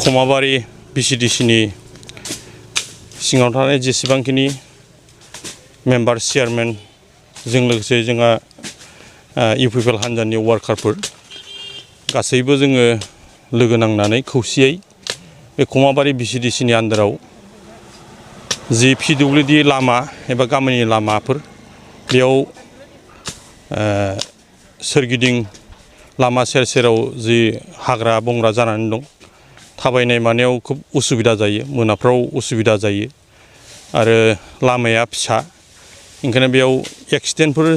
खमाबारि BCDCनि सिङाव थानाय जेसेबांखिनि मेम्बार चेयारमेन जों लोगोसे जोंहा इउपिपिएल हान्जानि वार्कारफोर गासैबो जोङो लोगो नांनानै खौसेयै बे खमाबारि BCDCनि आन्दाराव जि PWD लामा एबा गामिनि लामाफोर बेयाव सोरगिदिं लामा सेर सेराव जि हाग्रा बंग्रा जानानै दं थाबायनाय मानायाव खुब उसुबिदा जायो मोनाफ्राव उसुबिदा जायो आरो लामाया फिसा ओंखायनो बेयाव एक्सिडेन्टफोर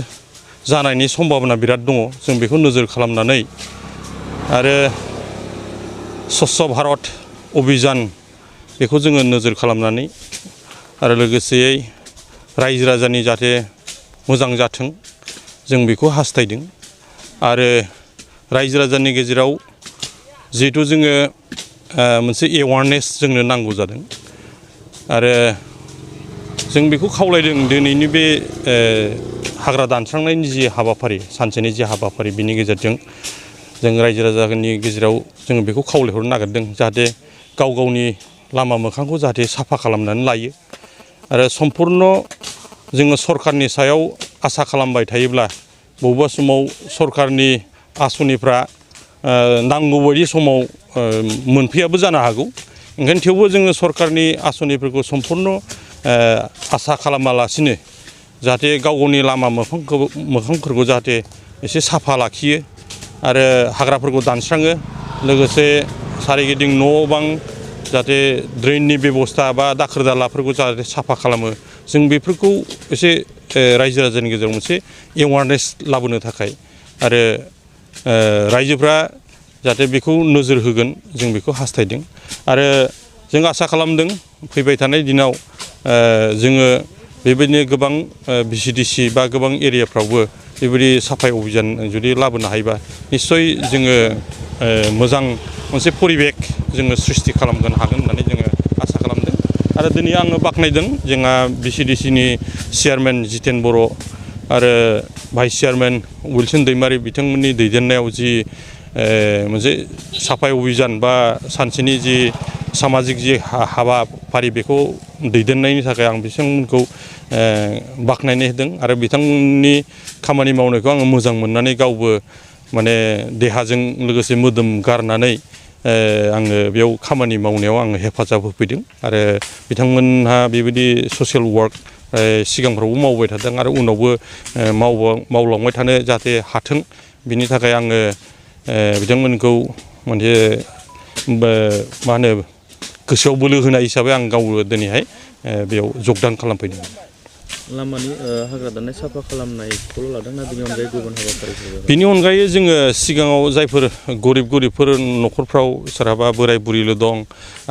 जानायनि सम्भाबना बिराद दङ जों बेखौ नोजोर खालामनानै आरो स्वच्छ भारत अभियान बेखौ जोङो नोजोर खालामनानै आरो लोगोसेयै रायजो राजानि जाहाथे मोजां जाथों जों बेखौ हास्थायदों आरो रायजो राजानि गेजेराव जिहेतु जोङो मोनसे एवारनेस जोंनो नांगौ जादों आरो जों बेखौ खावलायदों दिनैनि बे हाग्रा दानस्रांनायनि जि हाबाफारि सानसेनि जि हाबाफारि बिनि गेजेरजों जों रायजो राजानि गेजेराव जों बेखौ खावलायहरनो नागिरदों जाहाथे गाव गावनि लामा मोखांखौ जाहाथे साफा खालामनानै लायो आरो सम्पुर्ण जोङो सरकारनि सायाव आसा खालामबाय थायोब्ला बबेबा समाव सरकारनि आसनिफ्रा नांगौ बायदि समाव मोनफैयाबो जानो हागौ ओंखायनो थेवबो जोङो सरकारनि आसनिफोरखौ सम्पुर्ण आसा खालामालासिनो जाहाथे गाव गावनि लामा मोखांफोरखौ जाहाथे एसे साफा लाखियो आरो हाग्राफोरखौ दानस्राङो लोगोसे सारिगिदिं न' बां जाहाथे ड्रेननि बेबस्था बा दाखोर दालाफोरखौ जाहाथे साफा खालामो जों बेफोरखौ एसे रायजो राजानि गेजेराव मोनसे एवारनेस लाबोनो थाखाय आरो रायजोफ्रा जाहाथे बेखौ नोजोर होगोन जों बेखौ हास्थायदों आरो जों आसा खालामदों फैबाय थानाय दिनाव जोङो बेबायदिनो गोबां BCDC बा गोबां एरियाफ्रावबो बेबायदि साफाय अभियान जुदि लाबोनो हायोबा निस्सय जोङो मोजां मोनसे परिबेक जोङो सृष्टि खालामगोन हागोन होननानै जोङो आसा खालामदों आरो दिनै आङो बाख्नायदों जोंहा BCDCनि चेयारमेन जितेन बर' आरो भाइस चेयारमेन उइलसन दैमारि बिथांमोननि दैदेननायाव जि मोनसे साफाय अभियान बा सानसेनि जि सामाजिक जि हाबाफारि बेखौ दैदेननायनि थाखाय आं बिथांमोनखौ बाख्नायनाय होदों आरो बिथांमोननि खामानि मावनायखौ आङो मोजां मोननानै गावबो माने देहाजों लोगोसे मोदोम गारनानै आङो बेयाव खामानि मावनायाव आङो हेफाजाब होफैदों आरो बिथांमोनहा बेबायदि ससियेल वार्क सिगांफ्रावबो मावबाय थादों आरो उनावबो मावलांबाय थानो जाहाथे हाथों बिनि थाखाय आङो बिथांमोनखौ मोनसे मा होनो गोसोआव बोलो होनाय हिसाबै आं गावबो दिनैहाय बेयाव जगदान खालामफैदों लामानि हाग्रा दाननाय साफा खालामनायखौल' लादों ना बेनि अनगायै गुबुन हाबाफारिफोर बिनि अनगायै जोङो सिगाङाव जायफोर गरिबफोर न'खरफ्राव सोरहाबा बोराय बुरिल' दं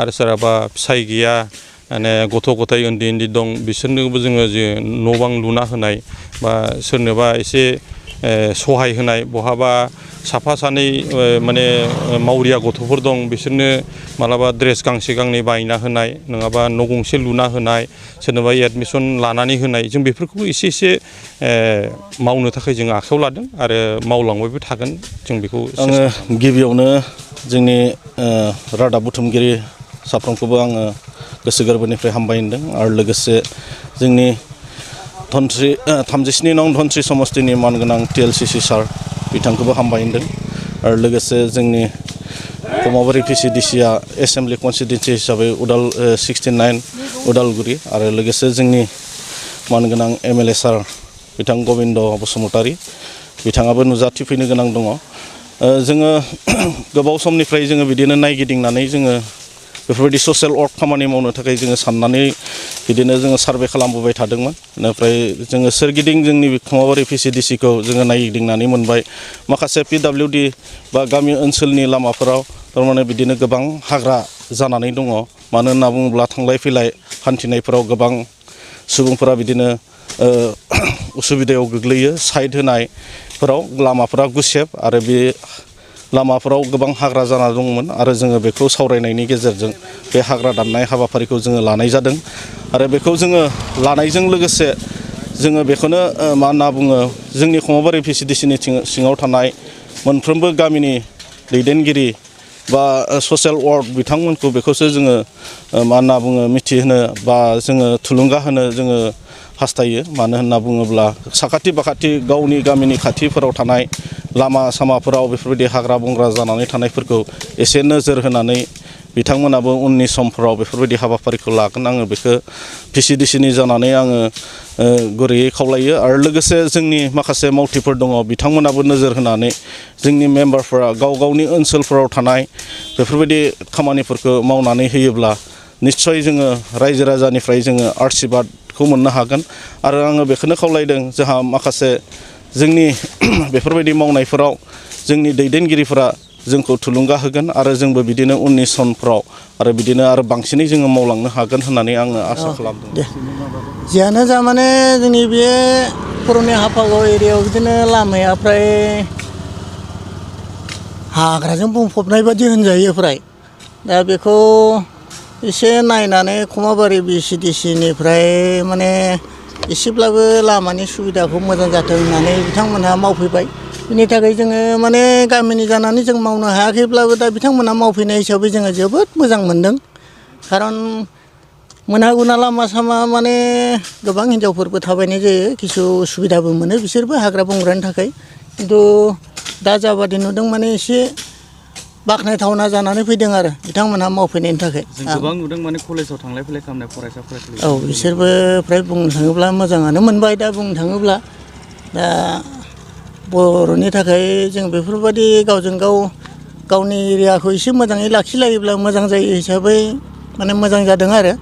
आरो सोरहाबा फिसाय गैया माने गथ' गथाय उन्दै दं बिसोरनोबो जोङो जे न' बां लुना होनाय बा सोरनोबा एसे सहाय होनाय बहाबा साफा सानै माने मावरिया गथ'फोर दं बिसोरनो मालाबा ड्रेस गांसे गांनै बायना होनाय नङाबा न' गंसे लुना होनाय सोरनोबा एडमिसन लानानै होनाय जों बेफोरखौबो एसे मावनो थाखाय जों आखायाव लादों आरो मावलांबायबो थागोन जों बेखौ आङो गिबियावनो जोंनि रादाब बुथुमगिरि साफ्रोमखौबो आङो गोसो गोरबोनिफ्राय हामबाय होनदों आरो लोगोसे जोंनि 37 नं धनस्रि समस्तिनि मानगोनां TLCC सार बिथांखौबो हामबाय होनदों आरो लोगोसे जोंनि खमाबारि BCDCआ एसेम्बलि कनस्टिटुएन्सि हिसाबै 69 उदालगुरि आरो लोगोसे जोंनि मानगोनां MLA सार बिथां गबिन्द बसुमतारी बिथाङाबो नुजाथिफैनो गोनां दङ जोङो गोबाव समनिफ्राय जोङो बिदिनो नायगिदिंनानै जोङो बेफोरबायदि ससियेल वर्क खामानि मावनो थाखाय जोङो साननानै बिदिनो जोङो सार्भे खालामबोबाय थादोंमोन बेनिफ्राय जोङो सोरगिदिं जोंनि खमाबारि BCDCखौ जोङो नायगिदिंनानै मोनबाय माखासे PWD बा गामि ओनसोलनि लामाफोराव थारमाने बिदिनो गोबां हाग्रा जानानै दङ मानो होनना बुङोब्ला थांलाय फैलाय हान्थिनायफोराव गोबां सुबुंफोरा बिदिनो उसुबिदायाव गोग्लैयो साइड होनायफोराव लामाफोरा गुसेब आरो बे लामाफोराव गोबां हाग्रा जाना दंमोन आरो जोङो बेखौ सावरायनायनि गेजेरजों बे हाग्रा दाननाय हाबाफारिखौ जोङो लानाय जादों आरो बेखौ जोङो लानायजों लोगोसे जोङो बेखौनो मा होनना बुङो जोंनि खमाबारि BCDCनि सिङाव थानाय मोनफ्रोमबो गामिनि दैदेनगिरि बा ससियेल वार्क बिथांमोनखौ बेखौसो जोङो मा होनना बुङो मिथिहोनो बा जोङो थुलुंगा होनो जोङो हास्थायो। मानो होनना बुङोब्ला साखाथि बाखाथि गावनि गामिनि खाथिफोराव थानाय लामा सामाफोराव बेफोरबायदि हाग्रा बंग्रा जानानै थानायफोरखौ एसे नोजोर होनानै बिथांमोनाबो उननि समफोराव बेफोरबायदि हाबाफारिखौ लागोन आङो बेखौ VCDCनि जानानै आङो गुरैयै खावलायो। आरो लोगोसे जोंनि माखासे मावथिफोर दङ बिथांमोनाबो नोजोर होनानै जोंनि मेम्बारफोरा गाव गावनि ओनसोलफोराव थानाय बेफोरबायदि खामानिफोरखौ मावनानै होयोब्ला निस्सय जोङो रायजो राजानिफ्राय जोङो आशीर्बादखौ मोननो हागोन। आरो आङो बेखौनो खावलायदों जोंहा माखासे जोंनि बेफोरबायदि मावनायफोराव जोंनि दैदेनगिरिफोरा जोंखौ थुलुंगा होगोन आरो जोंबो बिदिनो उननि समफ्राव आरो बिदिनो आरो बांसिनै जोङो मावलांनो हागोन होननानै आङो आसा खालामदों। जियानो जा माने जोंनि बे पुरुनिया हाफागाव एरियायाव बिदिनो लामाया फ्राय हाग्राजों बुंफबनाय बादि होनजायो फ्राय। दा बेखौ एसे नायनानै खमाबारि VCDCनिफ्राय माने एसेब्लाबो लामानि सुबिदाखौ मोजां जाथों होननानै बिथांमोनहा मावफैबाय। बिनि थाखाय जोङो माने गामिनि जानानै जों मावनो हायाखैब्लाबो दा बिथांमोनहा मावफैनाय हिसाबै जोङो जोबोद मोजां मोनदों। खारन मोना गुना लामा सामा माने गोबां हिनजावफोरबो थाबायनाय जायो, किसु सुबिदाबो मोनो बिसोरबो हाग्रा बंग्रानि थाखाय। खिन्थु दा जाबादि नुदों माने एसे बाख्नायथावना जानानै फैदों आरो बिथांमोनहा मावफैनायनि थाखाय। जों गोबां नुदों माने कलेजाव थांलाय फैलाय खालामनाय फरायसा फरायसुलि। औ बिसोरबो फ्राय बुंनो थाङोब्ला मोजाङानो मोनबाय दा बुंनो थाङोब्ला। दा बर'नि थाखाय जों बेफोरबायदि गावजों गाव गावनि एरियाखौ एसे मोजाङै लाखिलायोब्ला मोजां जायो हिसाबै माने मोजां जादों आरो।